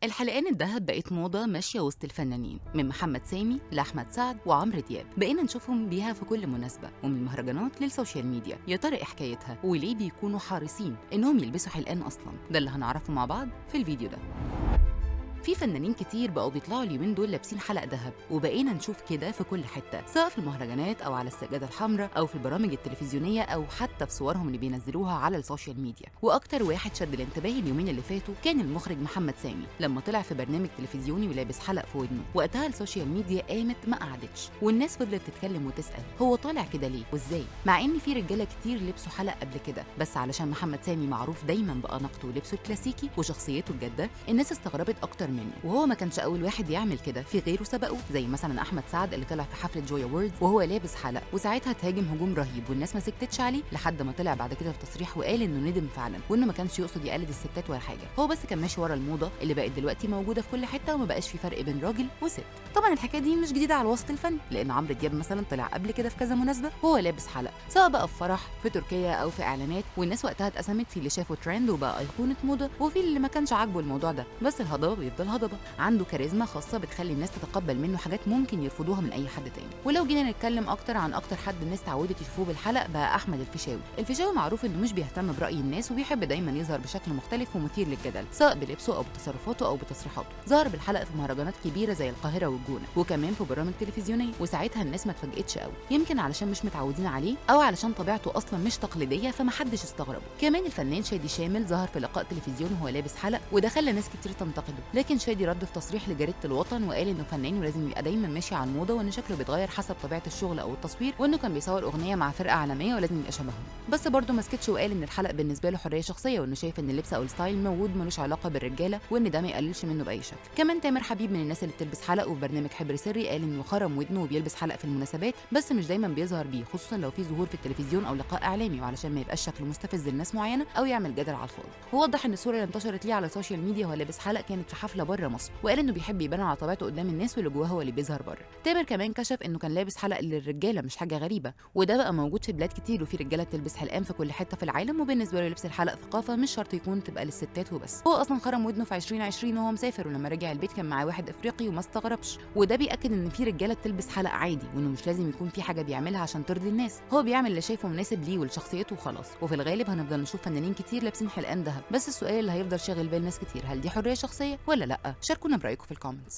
الحلقان الذهب بقت موضة ماشية وسط الفنانين، من محمد سامي لأحمد سعد وعمرو دياب، بقينا نشوفهم بيها في كل مناسبة، ومن المهرجانات لل social media. يا ترى إيه حكايتها وليه بيكونوا حريصين إنهم يلبسوا حلقان أصلا؟ ده اللي هنعرفه مع بعض في الفيديو ده. في فنانين كتير بقوا بيطلعوا اليومين دول لابسين حلق ذهب، وبقينا نشوف كده في كل حتة، سواء في المهرجانات او على السجادة الحمراء او في البرامج التلفزيونية او حتى في صورهم اللي بينزلوها على ال social media. واكتر واحد شد الانتباه اليومين اللي فاتوا كان المخرج محمد سامي لما طلع في برنامج تلفزيوني ولابس حلق في ودنه. وقتها ال social media قامت ما قعدتش، والناس فضلت تتكلم وتسال هو طالع كده ليه وازاي، مع ان في رجاله كتير لبسوا حلق قبل كده، بس علشان محمد سامي معروف دايما باناقته ولبسه الكلاسيكي وشخصيته الجادة الناس استغربت اكتر منه. وهو ما كانش اول واحد يعمل كده، في غيره سبقه زي مثلا احمد سعد اللي طلع في حفلة جوي Awards وهو لابس حلق، وساعتها تهاجم هجوم رهيب والناس ما سكتتش عليه لحد ما طلع بعد كده في تصريح وقال انه ندم فعلا وانه ما كانش يقصد يقلد الستات ولا حاجة، هو بس كان ماشي ورا الموضة اللي بقت دلوقتي موجودة في كل حتة وما بقاش في فرق بين راجل وست. طبعا الحكاية دي مش جديدة على الوسط الفني، لان عمرو دياب مثلا طلع قبل كده في كذا مناسبة وهو لابس حلق، سواء بقى في فرح في تركيا او في اعلانات، والناس وقتها اتقسمت في اللي شافه ترند وبقى ايقونة موضة وفي اللي ما كانش عاجبه الموضوع ده. بس الهضبه بيفضل هضبه، عنده كاريزما خاصة بتخلي الناس تتقبل منه حاجات ممكن يرفضوها من اي حد تاني. ولو جينا نتكلم اكتر عن اكتر حد الناس اتعودت يشوفوه بالحلق بقى احمد الفيشاوي. الفيشاوي معروف انه مش بيهتم براي الناس وبيحب دايما يظهر بشكل مختلف ومثير للجدل، سواء بلبسه او بتصرفاته او بتصريحاته. ظهر بالحلق في مهرجانات كبيرة زي القاهرة والجونه، وكمان في برامج تلفزيونية، وساعتها الناس ما اتفاجئتش قوي، يمكن علشان مش متعودين عليه او علشان طبيعته اصلا مش تقليدية فمحدش استغربه. كمان الفنان شادي شامل ظهر في لقاء تلفزيوني وهو لابس حلق، وده خلى ناس كتير تنتقده، لكن شادي رد في تصريح لجريده الوطن وقال انه فنان ولازم يبقى دايما ماشي على الموضة، وان شكله بيتغير حسب طبيعة الشغل او التصوير، وانه كان بيصور اغنية مع فرقه عالمية ولازم يبقى شبههم. بس برضه ما سكتش وقال ان الحلق بالنسبة له حرية شخصية، وانه شايف ان اللبس او ال style موجود ملوش علاقة بالرجاله، وان ده ما يقللش منه باي شكل. كمان تامر حبيب من الناس اللي بتلبس حلق، وفي برنامج حبر سري قال انه خرم ودنه وبيلبس حلق في المناسبات، بس مش دايما بيظهر بيه، خصوصا لو في ظهور في التلفزيون او لقاء اعلامي، وعلشان ما يبقاش شكله مستفز لناس معينة او يعمل جدل على الفاضي. ووضح ان الصورة اللي انتشرت ليه على ال social media وهو لابس حلق كانت في حفلة بره مصر، وقال انه بيحب يبان على طبيعته قدام الناس واللي جواه هو اللي بيظهر بره. تامر كمان كشف انه كان لابس حلق للرجاله مش حاجة غريبة، وده بقى موجود في بلاد كتير، وفي رجاله بتلبس حلقان في كل حتة في العالم، وبالنسبة له لبس الحلق ثقافة مش شرط يكون تبقى للستات وبس. هو اصلا خرم ودنه في 2020 وهو مسافر، ولما رجع البيت كان معاه واحد افريقي وما استغربش، وده بياكد ان في رجاله بتلبس حلق عادي، وانه مش لازم يكون في حاجة بيعملها عشان ترضي الناس، هو بيعمل اللي شايفه مناسب ليه ولشخصيته وخلاص. وفي الغالب هنفضل نشوف فنانين كتير لابسين حلقان ذهب، بس السؤال اللي هيفضل شاغل بال ناس كتير، هل دي حرية شخصية ولا لا؟ شاركونا برايكم في ال comments.